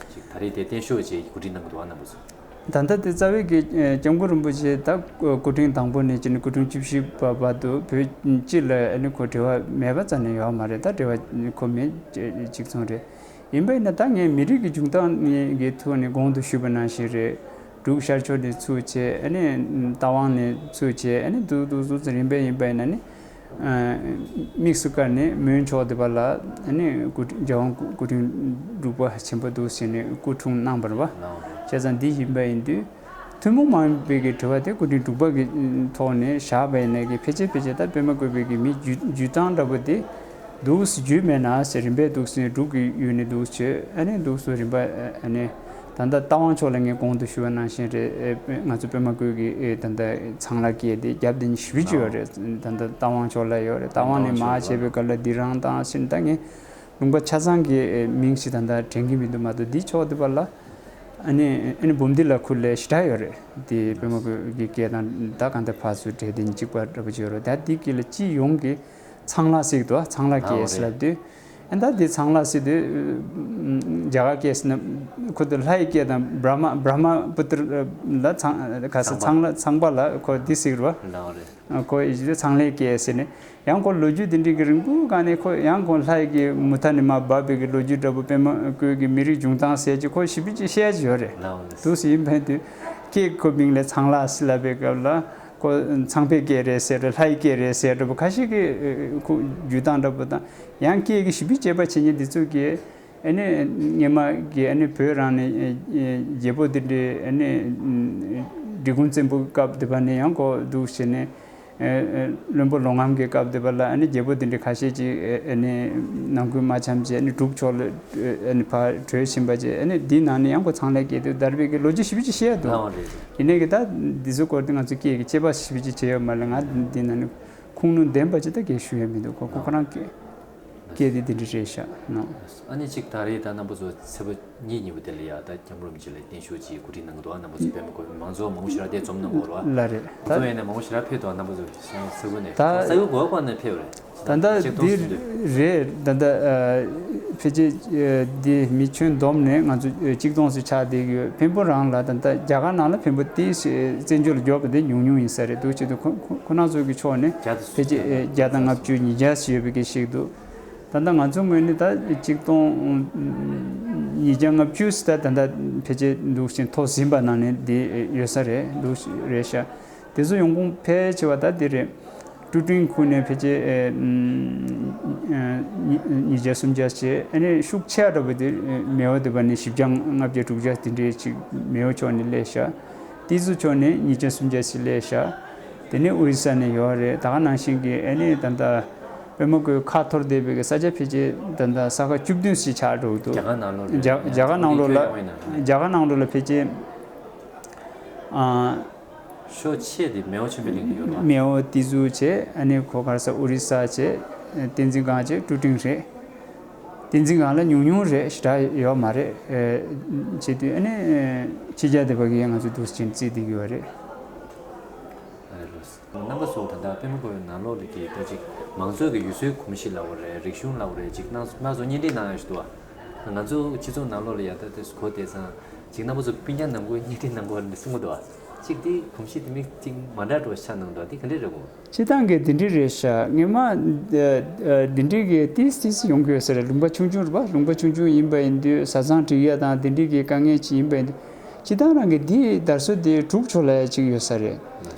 ཅིག་ད་རེས་དེ་བརྟན་བཞུགས་བྱས་གོ་སྒྲིག་གནང་གི་འདུག་པ། རྣམ་པ་ཚོ། ད་ལྟ་དེ་རྩ་བའི་གི་ཨེ་སྐྱབས་མགོན་རིན་པོ་ཆེ་ད་སྐུ་ཕྲེང་དང་པོ་ནས་བྱས་ནས་སྐུ་ཕྲེང་བཅུ་བཞི་པ་བར་དུ་བོད་སྤྱི་ལ་ཨ་ནི་ཁོ་འབྲེལ་བ་མེད་པ་རྩ་ནས་ཡོད་མ་རེད། ད་འབྲེལ་བ་ཁོ་མེད་ཅིག་མཚུངས་རེད། ཡིན་པ་ཡིན་ན་ད་ངས་མི་རིགས་ཀྱི་བྱུང་སྟངས་ནས་ཀྱི་ཐོག་ནས་གོང་དུ་ཞུས་པ་ནང་བཞིན་རེད། འབྲུག་ཤར་ཕྱོགས་ནས་ཚུར་བྱས། ཨ་ནི་རྟ་དབང་ནས་ཚུར་བྱས། ཨ་ནི་འདུག་འདུག་འདུག་རིམ་པས་ཡིན་པ་ཡིན་ན་ནི། དམིགས་སུ་བཀར་ནས་མོན་ཕྱོགས་དེ་པ་ལ་ཨ་ནི་སྐུ་རྒྱལ་དབང་སྐུ་ཕྲེང་འབྲུག་པ་ཆེན་པོ་འདུག་ཟེར་ནས་སྐུ་འཁྲུངས་གནང་བ་རེད་པ། བྱས་ཙང་འདི་ཡིན་པ་ཡིན་དུས་ཐུན་མོང་མ་ཡིན་པའི་གི་དྲི་བ་དེ་སྐུ་ཕྲེང་འབྲུག་པ་གི་ཐོག་ནས་བཞག་པ་ཡིན་ན་གི་ཕལ་ཆེར་ཕལ་ཆེར་ད་པད་མ་བཀོད་པའི་གི་མི་བརྒྱུད་བརྒྱུད་སྟངས་འདྲ་པོ་དེ་འདུག་སེ་བརྒྱུད་མེད་ན་ཟེར། རིམ་པས་འདུག་སེ་འབྲུག་གི་ཡུལ་ནས་འདུག་སེ་ཨ་ནི་འདུག་སེ་རིམ་པ་ཨ་ནི། ད་ལྟ་རྟ་དབང་ཕྱོགས་ལ་ངས་གོང་དུ་ཞུ་བ་ནང་བཞིན་རེད། ཨེ་ང་ཚོ་པད་མ་བཀོད་ཀྱི་ཨེ་ད་ལྟ་ཚང་ལྷ་སྐད་དེ་རྒྱབ་དེ་ཞེ་པོ་ཅིག་ཡོད་རེད། ད་ལྟ་རྟ་དབང་ཕྱོགས་ལ་ཡོད་རེད། རྟ་དབང་ནས་མར་བྱས་པའི་སྐབས་ལ་སྡི་རང་དང་ཟེར་ནས་ད་ངས་ལུང་པ་ཆ་ཚང་གི་ཨེ་མིང་ཞིག་ད་ལྟ་དྲན་གྱི་མི་འདུག་མ་གཏོགས། འདི་ཕྱོགས་དེ་པ་ལ་ཨ་ནི་ཨ་ནི་འབུམ་སྡེ་ལ་ཁུལ་ལ་ཞེ་དྲག་ཡོད་རེད། དེ་པད་མ་བཀོད་ཀྱི་སྐད་དང་ད་གང་ལྟར་ཕར་ཚུར་འདྲེས་དེ་གཅིག་པ་འདྲ་པོ་ཅིག་ཡོད་རེད། ད་འདི་སྐད་ལ་སྤྱི་ཡོངས་ཀྱི་ཚང་ལྷ་ཟེར་གྱི་འདུག་ཚང་ལྷ་སྐད་ཟེར་ལབ་དུས། ཨ་ད་དེ་ཚང་ལྷ་ཟེར་དུས་རྒྱ་གར་སྐད་ཟེར་ན་ཁོ་དེ་ལྷའི་སྐད་དང་བྷྲ་མ་བྷྲ་མ་པུ་ཏྲ་ལ་ཚང་ག་ས་ཚང་ལྷ་ཚངས་པ་ལ་ཁོ་དེ་ཟེར་གྱི་རེད་པ། ཁོ་ཡི་ཚང་ལྷའི་སྐད་ཟེར་ནས་ཡང་ཁོ་ལོ་རྒྱུས་དེ་འདྲའི་གི་རིང་པོའི་སྒང་ནས་ཁོ་ཡང་ཁོ་ལྷའི་གི་མུ་མཐའ་ནས་མར་བབས་པའི་གི་ལོ་རྒྱུས་འདྲ་པོ་པད་མ་བཀོད་ཀྱི་མི་རིགས་བྱུང་སྟངས་ཟེར་གྱི་ཁོ་ཞེ་པོ་ཅིག་བཤད་ཀྱི་ཡོད་རེད། འདུག་སེ་ཡིན་པ་ཡིན་དུས་སྐད་ཁོ་མིང་ལ་ཚང་ལྷ་ཟེར་ལབ་པའི་སྐབས་ལ། ཁོ་ཚངས་པའི་སྐད་རེད་ཟེར་རེད། ལྷའི་སྐད་རེད་ཟེར་འདྲ་པོ་ཁ་ཤས་ཀྱིས་ཨེ་ཁོ་བརྒྱུད་སྟངས་འདྲ་པོ་དང་། ཡང་སྐད་ཀྱི་ཞིབ་པའི་དཔྱད་པ་བྱེད་མཁན་འདི་ཚོ་གིས་ཨ་ནི་སྔོན་མ་གི་ཨ་ནི་བོད་རང་ནས་ཨེ་ཨེ་རྒྱལ་པོ་འདི་འདྲའི་ཨ་ནི་འབྲི་གུང་བཙན་པོའི་སྐབས་འདི་པ་ནས་ཡང་ཁོ་འདུག་བྱས་ནས་ཨེ་ཨེ་བློན་པོ་ལོང་ངམ་གྱི་སྐབས་འདི་པ་ལ་ཨ་ནི་རྒྱལ་པོ་འདི་འདྲའི་ཁ་ཤས་ཅིག་ཨེ་ཨ་ནི་ནང་ཁུལ་མ་འཆམ་བྱས་ཨ་ནི་འབྲུག་ཕྱོགས་ལ་ཨ་ནི་ཕར་བྲོས་ཕྱིན་པ་བྱས། ཨ་ནི་འདིའི་ནང་ནས་ཡང་ཁོ་ཚང་ལྷའི་སྐད་དུ་དར་བའི་གི་ལོ་རྒྱུས་ཞིབ་པ་ཅིག་བཤད་འདུག་ཡིན་ནའི་གི་ད་འདི་ཚོ་སྐོར་དེ་ང་ཚོ་སྐད་ཀྱི་དཔྱད་པ་ཞིབ་པ་ཅིག་བྱས་ཡོད་མ་རེད། ང་འདི་ནང་ནས་ཁུངས་ལུང་ལྡན་པ་ཅིག་ད་སྐད་ཞུ་ཡ་མི་འདུག་ཁོ་ཁོ་ཁོ་རང་སྐད། སྐད་དེ་དེ་འདྲ་རེད་ཤག་ནོ། ཨ་ནི་གཅིག་ད་རེས་ད་རྣམ་པ་ཚོ་ཚེས་པ་གཉིས་གཉིས་པ་དེ་ལ་ཡ་ད་སྐྱབས་མགོན་རིན་པོ་ཆེ་ལ་བརྟན་བཞུགས་ཀྱི་གོ་སྒྲིག་གནང་གི་འདུག་ཨ་རྣམ་པ་ཚོ་པད་མ་བཀོད་མང་ཚོགས་མང་པོ་ཞེ་དྲག་དེ་འཛོམས་གནང་གི་ཡོད་རེད་བ། ལ་རེད་ད། ཚོ་ཡིན་ན་མང་པོ་ཞེ་དྲག་ཕེབས་འདུག་ཨ་རྣམ་པ་ཚོ་ས་ས་ཁུལ་ནས་ད་ས་ཁུལ་གོ་བ་ནས་ཕེབས་རེད། ད་ལྟ་འདི་རེད་ད་ལྟ་ཕལ་ཆེར་འདི་མི་ཁྱོན་བསྡོམས་ནས་ང་ཚོ་གཅིག་སྟོང་ཙམ་ཆགས་བསྡད་ཀྱི་ཡོད། འཕན་པོ་རང་ལ་ད་ལྟ་རྒྱ་གར་ནང་ལ་འཕན་པོ་ཏིས་བཙན་བྱོལ་ལ་འབྱོར་བ་དེ་ཉུང་ཉུང་ཡིན་ས་རེད་འདུག་བྱེད་དུས་ཁོ་ཁོ་ཁོ་རང་ཚོ་གི་ཕྱོགས་ནས་ཕལ་ཆེར་བརྒྱ་དང་ལྔ་བཅུ་ཉིས་བརྒྱ་ཞིག་ཡོད་པའི་གི་ཞིག་འདུག་ད་ལྟ་ང་ཚོའི་ངོས་ནས་ད་གཅིག་སྟོང་ཉིས་བརྒྱ་ལྔ་བཅུ་ཙམ་ད་ད་ལྟ་ཕལ་ཆེར་འདུག་ཕྱིན་ཐོ་ཟིན་པ་ནང་ནས་འདི་ཡོད་ས་རེད་འདུག་རེད་ཤག་དེ་ཚོ་ཡོང་ཁུངས་ཕལ་ཆེ་བ་ད་འདི་རེད། ཀྲུ་ཀྲིང་ཁུལ་ནས་ཕལ་ཆེར་ཉིས་བརྒྱ་སུམ་བརྒྱ་བྱས་ཨ་ནི་ཤུགས་ཆེ་བ་འདྲ་པོ་དེ་མེའོ་དེ་པ་ནས་བཞི་བརྒྱ་ལྔ་བརྒྱ་དྲུག་བརྒྱ་དེ་འདྲའི་ཅིག་མེའོ་ཕྱོགས་ནས་སླེབས་ཤག་ཏི་ཛུ་ཕྱོགས་ནས་ཉིས་བརྒྱ་སུམ་བརྒྱ་ཞིག་སླེབས་ཤག་དེ་ནས་ཨོ་རི་ས་ནས་ཡོད་རེད། ད་ག་ནང་བཞིན་གྱི་ཨ་ནི་ད་ལྟ་པད་མ་བཀོད་ཁ་འཐོར་བསྡད་པའི་ས་ཆ་ཕལ་ཆེར་ད་ལྟ་ས་ཁ་བཅུ་བདུན་ཞིག་ཆགས་འགྲོ་གི་འདུག་རྒྱ་གར་ནང་ལོགས་རེད། རྒྱ་རྒྱ་གར་ནང་ལོགས་ལ་རྒྱ་གར་ནང་ལོགས་ལ་ཕལ་ཆེར་ཨ། ཤོག་ཆེ་དེ་མེའོ་ཆེན་པོའི་གླིང་དུ་ཡོད་རེད་བ། མེའོ་ཏི་ཛུ་བྱས་ཨ་ནི་གོ་གར་ས་ཨོ་རི་ས་བྱས་བསྟན་འཛིན་སྒང་བྱས་ཀྲུ་ཀྲིང་རེད། བསྟན་འཛིན་སྒང་ལ་ཉུང་ཉུང་རེད་ཞེ་དྲག་ཡོད་མ་རེད། བྱེད་དུས་ཨ་ནི་ཕྱི་རྒྱལ་དེ་བ་གིས་ང་ཚོ་འདུག་སེ་བྱས་ནས་རྩིས་བསྡད་ཀྱི་ཡོད་རེད། རྣམ་པ་ཚོ་ད་ལྟ་པད་མ་བཀོད་ནང་ལོགས་ལ་གི་ད་ཅིག་མང་གཙོའི་གི་ཡུལ་སྲོལ་གོམས་གཤིས་ལབ་དགོས་རེད། རིག་གཞུང་ལབ་དགོས་རེད། ཅིག་སྣ་སྣ་ཚོགས་བརྙན་འཕྲིན་ནང་ཡང་ཞིག་འདུག་བ། ང་ཚོ་སྤྱི་ཚོགས་ནང་ལོགས་ལ་ཡ་ད་དེ་གོ་བསྡད་ཙང་ཅིག་རྣམ་པ་ཚོ་སྤུན་ཀྱག་ནང་ཁུལ་བརྙན་འཕྲིན་ནང་ཁུལ་ནས་གསུང་གི་འདུག་བ། ཅིག་དེ་གོམས་གཤིས་དེ་མིག་ཅིག་མ་འདྲ་འགྲོ་ཆགས་གནང་འདུག་དེ་ག་འདྲས་རེད་གོ། སྤྱིར་བཏང་གི་དེ་འདྲས་རེད་ཤག་སྔོན་མ་འདི་འདྲས་གི་ཏིས་ཏིས་ཡོང་གི་ཡོད་ས་རེད། ལུང་པ་ཆུང་ཆུང་རེད་པ། ལུང་པ་ཆུང་ཆུང་ཡིན་པ་ཡིན་དུས་བཟའ་ཚང་སྒྲིག་ཡ་དང་དེ་འདྲས་གི་དཀའ་ངལ་ཅིག་ཡིན་པ་ཡིན་དུས་སྤྱིར་བཏང་རང་གི་འདི་དར་སྲོལ་དེ་དྲུག་ཕྱོགས་ལ་ཡ་ཅིག་ཡོད་ས་རེད།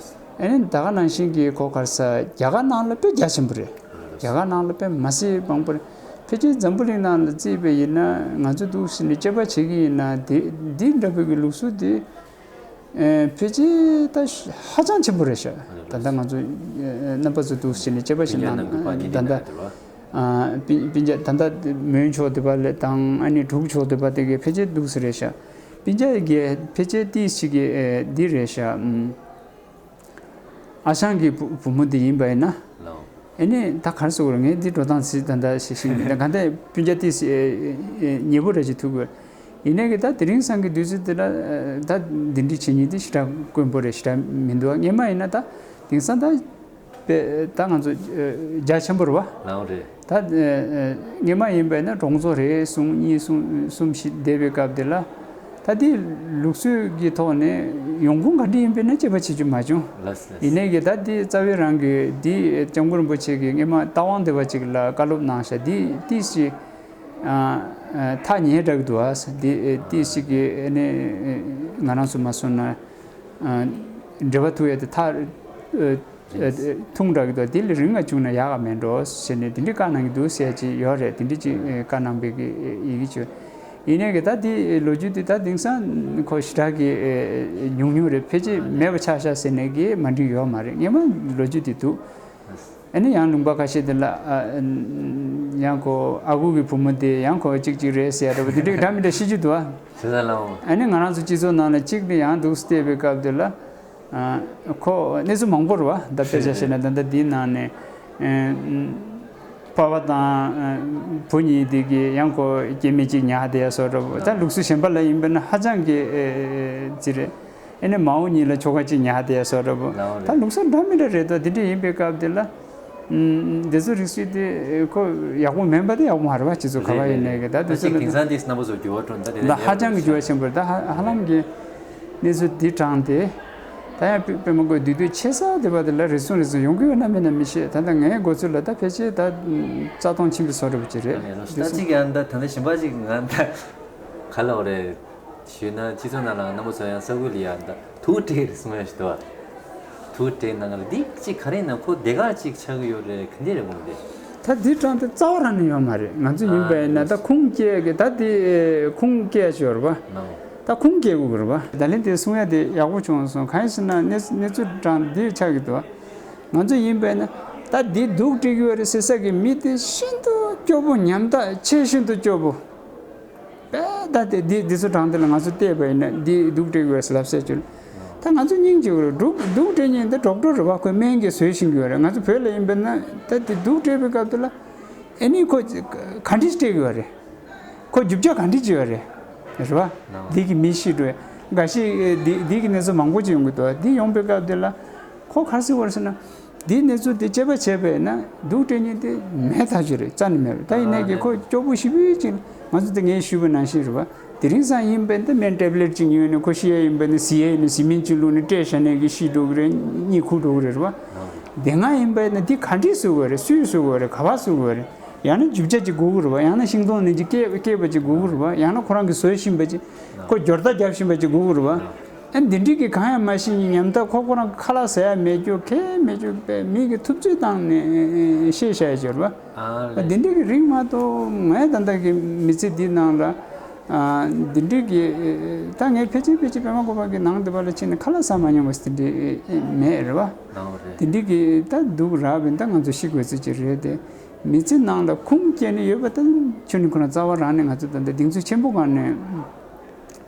ཨ་ནི་ད་ག་ནང་བཞིན་གྱི་གོ་གར་ས་རྒྱ་གར་ནང་ལ་དཔེ་རྒྱ་ཆེན་པོ་རེད། རྒྱ་གར་ནང་ལ་དཔེ་མ་སྲིད་མང་པོ་རེད། ཕལ་ཆེར་འཛམ་བུ་གླིང་ནང་ལ་བརྩིས་པ་ཡིན་ན་ང་ཚོ་འདུག་སེ་ནས་དཔྱད་པ་བྱེད་ཀྱི་ཡིན་ན་དེ་འདི་འདྲ་པོའི་གི་ལུགས་སྲོལ་དེ་ཨེ་ཕལ་ཆེར་ད་ཧ་ཅང་ཆེན་པོ་རེད་ཤག་ད་ལྟ་ང་ཚོ་ཨེ་རྣམ་པ་ཚོ་འདུག་སེ་ནས་དཔྱད་པ་བྱེད་ན་ད་ལྟ་ཨ་སྤུན་སྤུན་ཀྱག་ད་ལྟ་མོན་ཕྱོགས་དེ་པ་ལ་དང་ཨ་ནི་འབྲུག་ཕྱོགས་དེ་པ་དེ་གའི་ཕལ་ཆེར་འདུག་སེ་རེད་ཤག་སྤུན་ཀྱག་གི་ཕལ་ཆེར་ཏིས་ཅིག་གི་ཨེ་འདི་རེད་ཤག་ཨ་ཞང་གི་བུ་བུ་མོ་དེ་ཡིན་པ་ཡིན་ན། ལའོ། ཨེ་ནས་ད་གར་སོང་ར་ངས་འདི་འགྲོ་སྟངས་ཟིག་ད་ལྟ་ཤེས་ཤིང་ད་ག་འདྲ་སྤུན་ཀྱག་ཏིས་ཉེ་པོ་ར་ཅིག་ཐུག་གི་ཡིན་ནས་གི་ད་དེ་རིང་སང་གི་དུས་ཚོད་དེ་ལ་ད་འདི་འདྲི་བྱེད་ཉིན་དེ་ཞེ་དྲག་དཀོན་པོ་རེད་ཞེ་དྲག་མི་འདུག་སྔོན་མ་ཡིན་ན་ད་དེང་སང་ད་དཔེ་ད་ང་ཚོ་རྒྱ་ཆེན་པོ་རེད་བ། ལའོ་རེད། ད་སྔོན་མ་ཡིན་པས་ན་གྲོང་ཚོ་རེ་གསུམ་གཉིས་གསུམ་གསུམ་བཞི་བསྡད་པའི་སྐབས་དེ་ལ་ད་དེ་ལུགས་སྲོལ་གྱི་ཐོག་ནས་ཡོང་ཁུངས་ག་འདྲ་ཡིན་པས་ན་དཔྱད་པ་བྱེད་རྒྱུ་མ་བྱུང་། ལགས་སོ། ཡིན་ནའི་གི་ད་དེ་རྩ་བའི་རང་གི་དེ་སྐྱབས་མགོན་རིན་པོ་ཆེ་གིས་སྔོན་མ་རྟ་དབང་སྡེ་བ་ཅིག་ལ་བཀའ་སློབ་གནང་ཤག་དེ་ཏིས་ཅིག་ཐག་ཉེ་དྲགས་འདུག་ཨ། དེ་ཏིས་ཅིག་གི་ནས་ང་རང་ཚོ་མ་སོང་ན་འབྲེལ་བ་ཐུག་ཡ་དེ་ཐག་ཐུང་དྲགས་ཀྱི་འདུག་དེ་ལས་རིང་ང་བྱུང་ན་ཡག་ག་མེད་འགྲོ་ཟེར་ནས་དེ་འདྲའི་བཀའ་གནང་གི་འདུག་ཟེར་ཅིག་ཡོད་རེད། དེ་འདྲའི་ཅིག་བཀའ་གནང་པའི་གི་ཡི་གེ་ཅིག་ཡིན་ནའི་གི་ད་དེ་ལོ་རྒྱུས་དེ་ད་དེང་སང་ཁོ་ཞེ་དྲག་གི་ཉུང་ཉུང་རེད། ཕལ་ཆེར་མེད་པ་ཆགས་ཤག་ཟེར་ནས་གི་མ་འགྲིག་ཡོད་མ་རེད། སྔོན་མ་ལོ་རྒྱུས་དེ་འདུག་ཨ་ནི་ཡང་ལུང་པ་ཁ་ཤས་དེ་ལ་ཡང་ཁོ་ཨ་ཁུ་གི་བུ་མོ་དེ་ཡང་ཁོ་གཅིག་གཅིག་རེད་ཟེར་ཡ་འདྲ་པོ་དེ་འདྲའི་འདྲ་མི་འདྲ་བཤད་རྒྱུ་འདུག་ཨ། ཨ་ནི་ང་རང་ཚོ་སྤྱི་ཚོགས་ནང་ལ་གཅིག་དེ་ཡང་འདུག་བལྟས་པའི་སྐབས་དེ་ལ། ཁོ་གནས་ཚུལ་མང་པོ་རེད་བ། ད་དཔེ་ཆ་བཞག་ན་ད་ལྟ་འདིའི་ནང་ནས་པ་ཕ་དང་བུ་གཉིས་དེ་གིས་ཡང་ཁོ་སྐྱེ་དམན་གཅིག་ཉར་བསྡད་ཡ་བཟོ་འདྲ་པོ། ད་ལུགས་སྲོལ་གཞན་པ་ལ་ཡིན་པ་ན་ཧ་ཅང་གི་ཅི་རེད། ཨེ་ནས་མ་འོངས་གཉིས་ལ་ཁྱོ་ག་གཅིག་ཉར་བསྡད་ཡ་བཟོ་འདྲ་པོ། ད་ལུགས་སྲོལ་འདྲ་མི་འདྲ་རེད་དོ། དེ་འདྲ་ཡིན་པའི་སྐབས་དེ་ལ། འདི་ཚོ་རིགས་སུ་དེ་ཁོ་ཡག་པོ་མིན་པ་དེ་ཡག་པོ་མ་རེད་བ། སྤྱི་ཚོགས་ག་བ་ཡིན་ནའི་གི་ད་དེ་ཚོ་ལ་དེང་སང་དེ་རྣམ་པ་ཚོ་འགྱུར་བ་འགྲོ་ད་དེ་ད་ཧ་ཅང་གི་འགྱུར་བ་ཆེན་པོ་རེད། ད་ཧ་ཧ་ལམ་གི་གནས་ཚུལ་འདི་དྲངས་ཏེ་ད་ཡང་དཔེ་དཔེ་མ་དགོས་བསྡུས་དུས་ཆེ་ས་དེ་བ་དེ་ལ་རེ་ཟུང་རེ་ཟུང་ཡོང་གི་ཡོད་ན་མེད་ན་མི་ཤེས། ད་ལྟ་ངའི་འགོ་ཚུལ་ལ་ད་ཕལ་ཆེར་ད་རྩ་སྟོང་ཕྱིན་པའི་བཟོ་འདྲ་པོ་ཅིག་རེད། ད་ཅིག་ཡང་ད་ད་ལྟ་གཞན་པ་ཅིག་ང་ད་ག་ལ་བ་རེད། ཞུས་ན་སྤྱི་ཚོགས་ནང་ལ་རྣམ་པ་ཚོ་ཡང་ས་ཁུལ་ལ་ཡང་ད་དུག་སྤྲད་རེད་གསུང་ཡ་ཞིག་འདུག་དུག་སྤྲད་གནང་ག་ལ་འདི་གཅིག་ག་རེ་ན་ཁོ་སྡེ་ཁག་གཅིག་ཆགས་ཀྱི་ཡོད་རེད། ག་འདྲ་རེད་འོང་དེ། ད་འདི་དྲངས་ཏེ་རྩ་བ་རང་ནས་ཡོད་མ་རེད། ང་ཚོ་ཡིན་པ་ཡིན་ན་ད་ཁུངས་སྐྱེལ་གི་ད་འདི་ཁུངས་སྐྱེལ་ཞོར་བ་ད་ཁུངས་སྐྱེལ་དགོས་རེད་བ། ད་ལན་དེ་གསུང་ཡ་དེ་ཡག་པོ་བྱུང་སོང་། གང་ཡིན་ཟེར་ན་གནས་གནས་ཚུལ་དྲངས་འདི་ཆགས་ཀྱི་འདུག་ང་ཚོ་ཡིན་པ་ཡིན་ན་ད་འདི་དུག་སྤྲད་ཀྱི་ཡོད་རེད་ཟེར་ས་གི་མི་དེ་ཤིན་ཏུ་སྐྱོ་པོ། ཉམ་ཐག་ཆེས་ཤིན་ཏུ་སྐྱོ་པོ། པས་ད་དེ་འདི་འདི་ཚོ་དྲངས་དེ་ལ་ང་ཚོ་བལྟས་པ་ཡིན་ན་འདི་དུག་སྤྲད་དགོས་ཟེར་ལབ་ས་ཅིག་ད་ང་ཚོ་སྙིང་རྗེ་བོ་རེད། དུག་དུག་སྤྲད་མཁན་འདི་ཌོག་ཊར་རེད་བ། ཁོས་སྨན་གྱིས་བཟོས་ཤིང་གི་ཡོད་རེད། ང་ཚོ་བོད་ལ་ཡིན་པ་ན་ད་དེ་དུག་སྤྲད་པའི་སྐབས་དེ་ལ་ ཨེ་ནི་ཁོ་ག་འདྲ་སྤྲད་ཡོད་རེད། ཁོ་རྒྱུ་ཆ་ག་འདྲ་ཅིག་ཡོད་རེད། རེད་བ། འདི་གི་མི་ཤི་འགྲོ་ཡ། འགའ་ཞིག་འདི་འདི་གི་གནས་ཚུལ་མང་པོ་ཅིག་ཡོང་གི་འདུག་འདི་ཡོང་པའི་སྐབས་དེ་ལ་ཁོ་ག་རེ་ཟེར་བ་རེད་ཟེར་ན། འདིའི་གནས་ཚུལ་དེ་དཔྱད་པ་བྱས་པས་ན་སྡུག་སྤྲད་མཁན་དེ་མེད་ཐག་ཆོད་རེད། རྩ་ནས་མེད་རེད། ད་ཡིན་ནའི་གི་ཁོ་སྐྱོ་པོ་ཞེ་པོ་ཅིག་ང་ཚོ་དེ་ངས་ཞུས་པ་ནང་བཞིན་རེད་བ། དེ་རིང་སང་ཡིན་པས་ན་སྨན་ཊེབ་ལེཊ་ཅིག་ཉོས་ནས་ཁོ་ཤི་ཡ་ཡིན་པས་ན་བཟི་ཡ་ཡིན་ན་བཟི་སྨན་ཅིག་བླུགས་ནས་སྤྲད་བཞག་ནས་གི་ཤི་འགྲོ་གི་རེད། གཉིད་ཁུག་འགྲོ་གི་རེད་བ། དེ་སྔ་ཡིན་པས་ན་འདི་ག་འདྲས་བཟོ་དགོས་རེད། སུས་བཟོ་དགོས་རེད། ག་པར་བཟོ་དགོས་རེད། ཡང་ན་རྒྱུ་ཆ་ཅིག་དགོས་ཀྱི་རེད་བ། ཡང་ན་ཤིང་སྡོང་ནས་ཅིག་སྐྱེས་སྐྱེས་པ་ཅིག་དགོས་ཀྱི་རེད་བ། ཡང་ན་ཁོ་རང་གིས་བཟོས་བཞིན་པ་ཅིག་ཁོ་སྦྱོར་རྟ་རྒྱབ་བཞིན་པ་ཅིག་དགོས་ཀྱི་རེད་བ། ཨ་འདི་འདྲས་ཀྱི་གང་ཡང་མ་ཤེས་ཉམ་ཐག་ཁོ་ཁོ་རང་ཁ་ལག་ཟ་ཡ་མེད་རྒྱུ་གས་མེད་རྒྱུ་པས་མི་གི་ཐུབ་ཚོད་བཏང་ནས་བཤད་བཞག་ཡ་ཅིག་རེད་བ། ཨ་འདི་འདྲས་ཀྱི་རིགས་མ་གཏོགས་ངས་ད་ལྟ་གི་མི་ཚེ་འདི་ནང་ལ། ཨ་འདི་འདྲས་ཀྱི་ད་ངས་ཕལ་ཆེར་ཕལ་ཆེར་པད་མ་བཀོད་པ་གི་ནང་དེ་པ་ལ་ཕྱིན་ནས་ཁ་ལག་ཟ་མ་མྱོང་བ་དེ་འདྲས་མེད་རེད་བ། དེ་འདྲས་ཀྱི་ད་སྡུག་རག་པས་ད་ང་ཚོ་ཤི་དགོས་ཚོད་ཅིག་རེད་དེ། མི་ཚེ་ནང་ལ་ཁུངས་སྐྱེལ་ནས་ཡོད་པ་ད་ཁྱོད་ནི་ཁོ་རང་རྩ་བ་རང་ནས་ང་ཚོ་ད་ལྟ་གདེང་ཚོད་ཆེན་པོ་སྒང་ནས་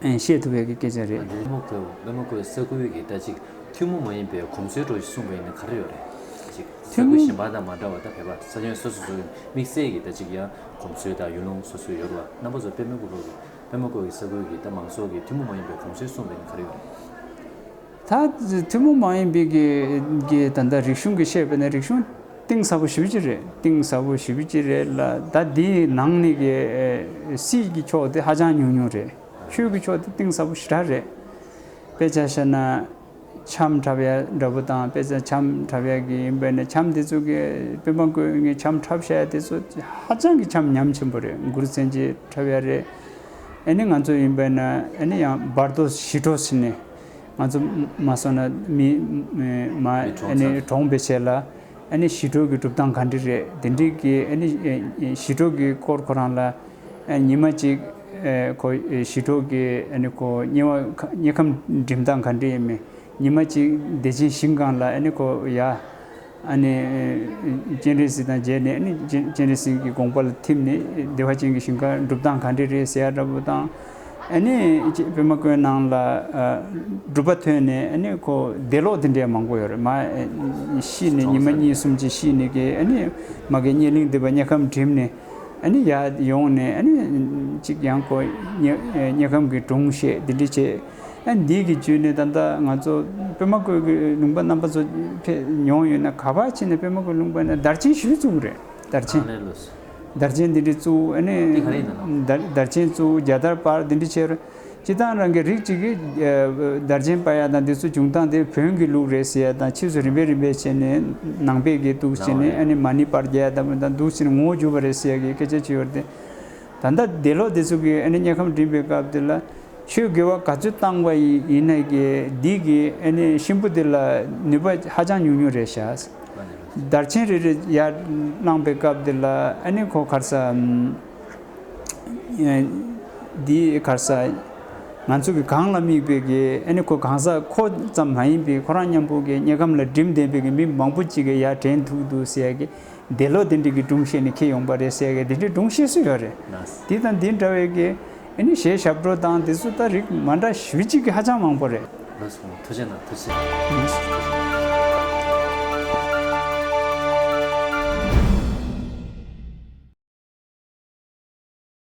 ཨེ་བཤད་ཐུབ་པའི་གི་སྐད་ཆ་རེད། པད་མ་བཀོད་པད་མ་བཀོད་ས་ཁུལ་གྱི་ད་ཅིག་ཐུན་མོང་མ་ཡིན་པའི་གོམས་སྲོལ་འདྲ་ཞིག་གསུངས་པ་ཡིན་ན་ག་རེ་ཡོད་རེད། ཅིག་ས་ཐུན་ཁུལ་མོང་གཞན་པ་དང་མ་འདྲ་བ་ད་བོད་པ་ས་ཆེན་སོ་སོ་སོའི་དམིགས་བསལ་གྱི་ད་ཅིག་ཡང་གོམས་སྲོལ་དང་ཡུལ་ལུང་སོ་སོའི་ཡོད་རེད་བ། རྣམ་པ་ཚོ་པད་མ་བཀོད་པ་གི་པད་མ་བཀོད་པའི་ས་ཁུལ་གྱི་ད་མང་ཚོགས་ཀྱི་ཐུན་མོང་མ་ཡིན་པའི་གོམས་སྲོལ་གསུངས་པ་ཡིན་ན་ག་རེ་ཡོད་རེད། ད་ཐུན་མོང་མ་ཡིན་པའི་གི་གི་ད་ལྟ་རིག་གཞུང་གི་བཤད་པ་ན་རིག་གཞུང་གཏིང་ཟབ་པོ་ཞེ་པོ་ཅིག་རེད། གཏིང་ཟབ་པོ་ཞེ་པོ་ཅིག་རེད་ལ། ད་འདིའི་ནང་ནས་གི་ཨེ་སྲིད་ཀྱི་ཕྱོགས་དེ་ཧ་ཅང་ཉུང་ཉུང་རེད། ཆོས་ཀྱི་ཕྱོགས་དེ་གཏིང་ཟབ་པོ་ཞེ་དྲག་རེད། དཔེ་ཆ་བཤད་ན་འཆམ་འཁྲབ་ཡ་འདྲ་པོ་དང་། དཔེ་ཆ་འཆམ་འཁྲབ་ཡ་གི་ཡིན་པས་ན་འཆམ་དེ་ཚོ་གི་པད་མ་བཀོད་ངས་འཆམ་འཁྲབ་བཤད་ཡ་དེ་ཚོ་ཧ་ཅང་གི་འཆམ་ཉམས་ཆེན་པོ་རེད། མགུར་མཚན་བཅས་འཁྲབ་ཡ་རེད། ཨ་ནི་ང་ཚོ་ཡིན་པས་ན་ཨ་ནི་ཡང་བར་དོ་ཞི་ཁྲོ་ཟེར་ནས། ང་ཚོ་མ་སོང་ན་མི་མ་མི་གྲོངས་ཨ་ནི་ཚར། གྲོངས་པའི་ཆེད་ལ་ཨ་ནི་ཞི་ཁྲོ་གི་སྒྲུབ་སྟངས་ག་འདྲ་རེད། དེ་འདྲའི་གི་ཨ་ནི་ཨེ་ཨེ་ཞི་ཁྲོ་གི་སྐོར་ཁོ་རང་ལ་ཨ་ཉི་མ་གཅིག་ཨེ་ཁོ་ཨེ་ཞི་ཁྲོ་གི་ཨ་ནི་ཁོ་དམྱལ་བ་དམྱལ་ཁམས་འགྲིམ་སྟངས་ག་འདྲ་ཡིན་མིན། ཉི་མ་གཅིག་བདེ་ཆེན་ཞིང་ཁམས་ལ་ཨ་ནི་ཁོ་ཡ། ཨ་ནི་སྤྱན་རས་གཟིགས་དང་མཇལ་ནས། ཨ་ནི་སྤྱན་སྤྱན་རས་གཟིགས་ཀྱི་དགོངས་པ་ལ་ཐིམ་ནས་བདེ་བ་ཅན་གྱི་ཞིང་ཁམས་སྒྲུབ་སྟངས་ག་འདྲ་རེད་ཟེར་ཡ་འདྲ་པོ་དང་། ཨ་ནི་པད་མ་བཀོད་ནང་ལ་ཨ་སྒྲུབ་པ་ཐོན་ནས་ཨ་ནི་ཁོ་འདས་ལོག་དེ་འདྲ་མང་པོ་ཡོད་རེད། མ་ཤི་ནས་ཉི་མ་གྲོངས་ས་གཉིས་གསུམ་ཅིག་ཤི་ནས་གི་ཨ་ནི་མ་གི་དམྱལ་གླིང་འདི་པ་དམྱལ་ཁམས་འགྲིམས་ནས་ཨ་ནི་ཡར་ཡོང་ནས་ཨ་ནི་གཅིག་ཡང་ཁོ་དམྱལ་དམྱལ་ཁམས་ཀྱི་སྒྲུང་བཤད་དེ་འདྲ་བྱས། ཨ་འདི་གི་བརྒྱུད་ནས་ད་ལྟ་ང་ཚོ་པད་མ་བཀོད་ཀྱི་ལུང་པ་རྣམ་པ་ཚོ་ཕེབས་མྱོང་ཡོད་ན། ག་པར་ཕྱིན་ན་པད་མ་བཀོད་ལུང་པ་ན་དར་ཆེན་ཞིག་བཙུགས་རེད། དར་ཆེན། ཨ་ལས་ལོས། དར་ཆེན་འདི་འདྲ་བཙུགས། ཨ་ནི་འདི་ག་རེ་ཡིན་ན་ལོ། དར་དར་ཆེན་བཙུགས། རྒྱལ་དར་ཕར་འདི་འདྲ་བྱས་རེད། སྤྱིར་བཏང་རང་གི་རིགས་གཅིག་གིས་ཨ་དར་ཆེན་སྤར་ཡ་དང་འདི་ཚོ་བྱུང་སྟངས་དེ་བོན་གྱི་ལུགས་རེད་ཟེར་ཡ་དང་། ཕྱིས་སུ་རིམ་པས་རིམ་པས་བྱས་ནས་ནང་པས་ཀྱིས་འདུག་བྱས་ནས། ཨ་ནི་མ་ཎི་པར་རྒྱག་ཡ་དང་འདུག་བྱས་ནས་ངོ་བོ་འགྱུར་བ་རེད་ཟེར་ཡ་གི་སྐད་ཆ་ཅིག་ཡོད་རེད་དེ། ད་ལྟ་འདས་ལོག་དེ་ཚོ་གིས་ཨ་ནི་དམྱལ་ཁམས་འགྲིམས་པའི་སྐབས་དེ་ལ་ཆོས་དགེ་བ་ག་ཚོད་བཏང་བ་ཡིན་ཡིན་ནའི་གི་འདི་གི་ཨ་ནི་གཤིན་པོ་དེ་ལ་ནུས་པ་ཧ་ཅང་ཉུང་ཉུང་རེད་ཤག་དར་ཆེན་རེ་རེ་ཡར་བླངས་པའི་སྐབས་དེ་ལ་ཨ་ནི་ཁོ་ག་རེ་ཟ། འདི་ག་རེ་ཟ། ང་ཚོ་གི་གང་ལ་དམིགས་པའི་གི་ཨ་ནི་ཁོ་གང་ཟག་ཁོ་ཙམ་མ་ཡིན་པའི་ཁོ་རང་མཉམ་པོ་གི་དམྱལ་ཁམས་ལ་འགྲིམས་བསྡད་པའི་གི་མི་མང་པོ་ཅིག་གི་ཡར་དྲན་ཐུབ་འདུག་ཟེར་ཡ་གི་འདས་ལོག་དེ་འདྲ་གི་སྒྲུང་བཤད་ནས་ཁྱེར་ཡོང་པ་རེད་ཟེར་གི་དེ་འདྲའི་སྒྲུང་བཤད་སྲོལ་ཡོད་རེད། ལགས། དེ་དང་དེ་འདྲ་བའི་གི་ཨ་ནི་གཞས་ཞབས་བྲོ་དང་དེ་ཚོ་ད་རིགས་མ་འདྲ་ཞེ་པོ་ཅིག་གི་ཧ་ཅང་མང་པོ་རེད། ལགས་སོ། ཐུགས་རྗེ་གནང་། ཐུགས་རྗེ་གནང་། ལགས་སོ།